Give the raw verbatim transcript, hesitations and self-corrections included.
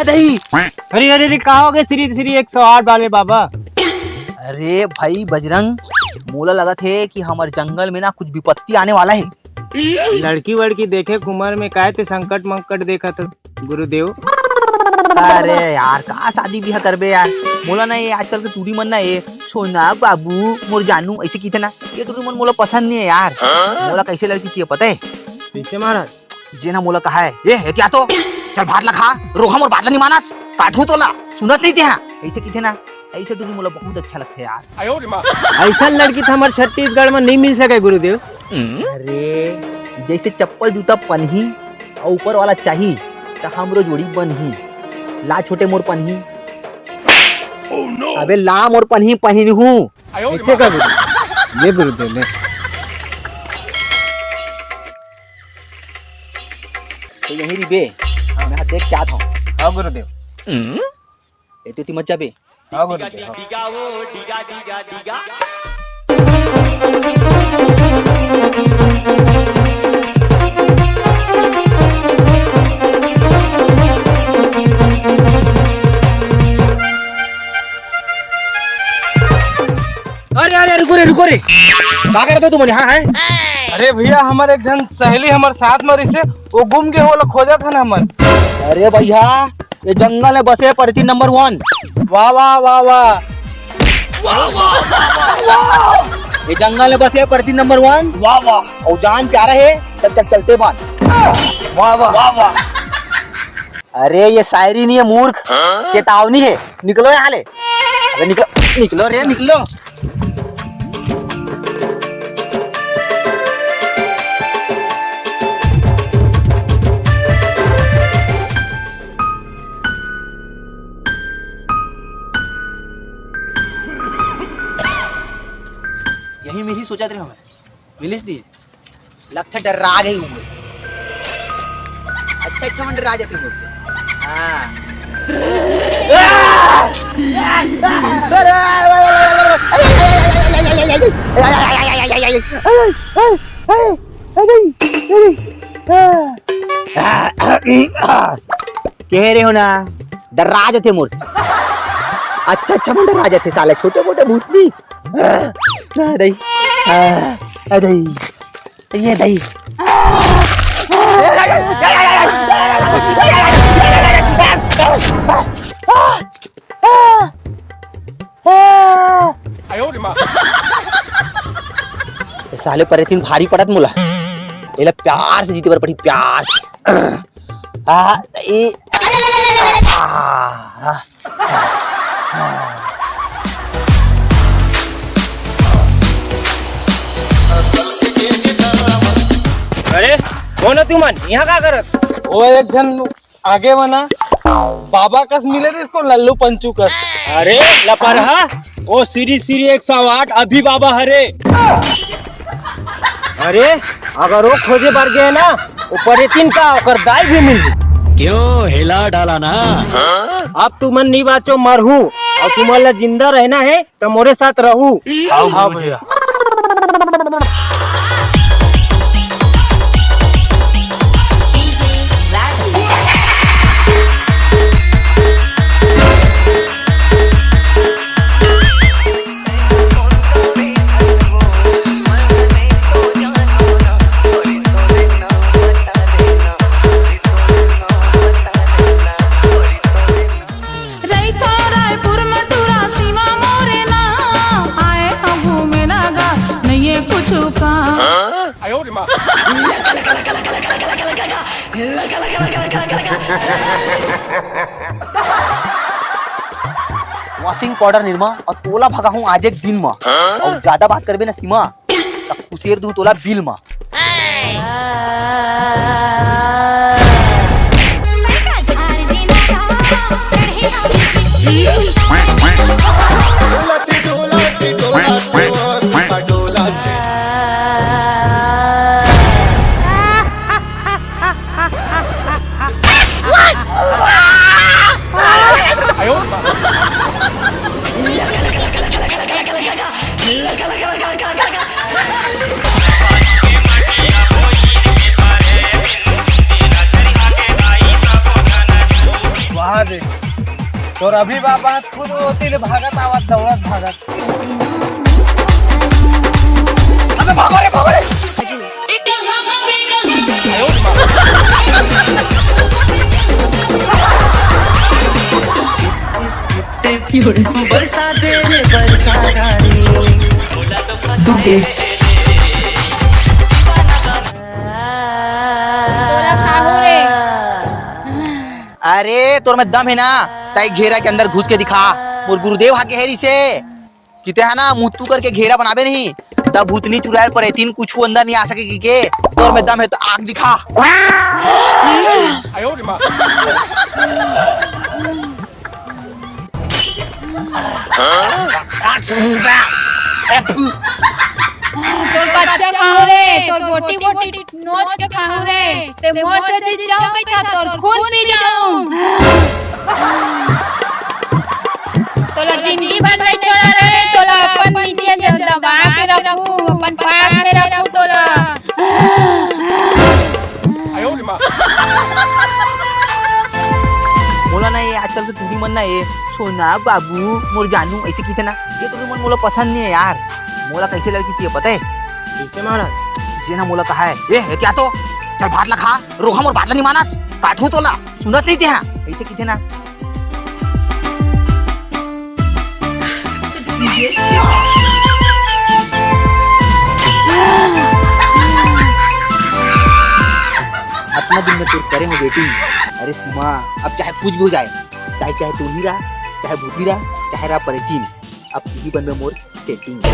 दही। अरे, अरे, अरे, का हो गए श्री, श्री एक सौ आठ वाले बाबा? अरे भाई बजरंग, मोला लगत हे कि हमर जंगल में ना कुछ विपत्ति आने वाला हे। लड़की वड़की देखे के उमर में काय ते संकट मंकट देखत हस, गुरुदेव? अरे यार, का शादी बिहा करबे यार? मोला ना ये आजकल के टूरी मन ना ये सोना बाबू मोर जानू ऐसे कहिथे ना, ये टूरी मन मोला पसंद नहीं है यार। मोला कैसे लड़की चाहिए पता है? कैसे महाराज? जेन ह मोला कहा है, "ए, एतिया तो, चल भात ला खा, रोगहा मोर बात ला नहीं मानस, काटहूं तोला, सुनत नहीं ते हा।" ऐसे कहिथे ना, ऐसे टूरी मोला बहुत अच्छा लगथे यार। ऐसा लड़की तो हमारे छत्तीसगढ़ में नहीं मिल सके गुरुदेव। अरे, जैसे चप्पल जूता पनही अउ ऊपर वाला चाही, त हमरो जोड़ी बनही। ला छोटे मोर पनही। अबे ला मोर पनही, पहिनहूं। ऐसे का गुरुदेव? ले गुरुदेव, ले। तो यहीं रिबे, मैं देख के आत हूँ। हाँ गुरुदेव। ए, तू मत जाबे। हाँ गुरुदेव, हाँ। अरे, अरे, रुको रे, रुको रे। का करत हो तुमन? हाँ, है? अरे भैया, हमर एक झन सहेली हमर साथ में रहिसे, वो गुम गे, ओला खोजत हन हमन। अरे भैया, ये जंगल में बसे परती नंबर वन। वाह, वाह, वाह, वाह। ये जंगल में बसे परती नंबर वन। वाह, वाह। अउ जान प्यारा हे, चल, चल, चलते बान। वाह, वाह। वाह, वाह। अरे, ये शायरी नहीं है मूर्ख, हाँ? चेतावनी है। निकलो यहाँ ले। अबे निकलो, निकलो रे, निकलो। यही में ही सोचत रहे हूँ मैं। मिलिस नहीं। लगथे डर्रा गे उमर से। अच्छा, अच्छा, मन डर्रा जाथे उमर से। हाँ। कह रहे हो ना, डर्रा जाथे मोर से। अच्छा, अच्छा, मन डर्रा जाथे साले, छोटे मोटे भूतनी। आ, आ, दई। आ, आ, दई। ये दई। ए साले परेतिन भारी पड़त मोला। एला प्यार से जीते बर पड़ी, प्यार से। आ, ए, आ, आ। अरे, कौन हो तुमन? यहाँ का करत? वो एक झन आगे बना, बाबा कस मिले रे इसको, लल्लू पंचू कस। अरे, लपरहा, वो श्री श्री एक सौ आठ अभी बाबा हरे। अरे, अगर वो खोजे बर गए ना, वो परेतिन का ओकर दाई भी मिलही। क्यों हिला डाला ना? अब तुमन नहीं बाचो, मरहू, और तुमन ला जिंदा रहना है तो मोरे साथ रहू। आओ आओ गुरुजी। भैया। रहिथो रायपुर म टूरा सीमा मोरे ना, आए हंव घूमे ना गा, नइये कुछु काम। Washing powder निरमा अउ तोला भगाहूं आज एक दिन म। अउ ज्यादा बात करबे ना सीमा, त खुसेर दूं तोला बिल म। वाह रे, तोर अभी बाबा खुद ओती ले भागत आवत, दौड़त भागत। अबे भागो रे, भागो रे। बरसा दे रे, बरसा रानी। तोला खाहू रे। अरे, तोर में दम हे ना, तैं घेरा के अंदर घुस के दिखा। मोर गुरुदेव हा कहे रिहिसे कि तैं हा ना मुत्तू करके घेरा बनाबे नहीं, तब भूतनी चुड़ैल परेतिन कुछु अंदर नहीं आ सके के। तोर में दम हे त आके दिखा। तोर बच्चा खाहूं रे, तोर गोटी गोटी नोच के खाहूं रे, तैं मोर से जीत जाहू कहिथा, तोर खून पी जाहूं। तोला जिंदगी भर नहीं छोड़ा रे, तोला अपन नीचे दबा के रखहूं, अपन पास में रखहूं तोला। मोला ना ये आजकल के टूरी मन ना ये सोना बाबू मोर जानू ऐसे कहिथे ना, ये टूरी मन मोला पसंद नहीं है यार। मोला कैसे लड़की चाहिए पता है? कैसे महाराज? जे ना मोला कहा है, "ए, ए क्या तो? चल भात ला खा, रोकहा मोर बात ला नहीं मानस, काटहूं तोला, सुनत नहीं ते हा," ऐसे कहिथे ना। अतना दिन में तोर करे हो waiting। अरे सीमा, अब चाहे कुछ भी हो जाए, चाहे, चाहे टूरी रहा, चाहे भूतनी रहा, चाहे रहा परेतिन, अब तिही बन में मोर setting।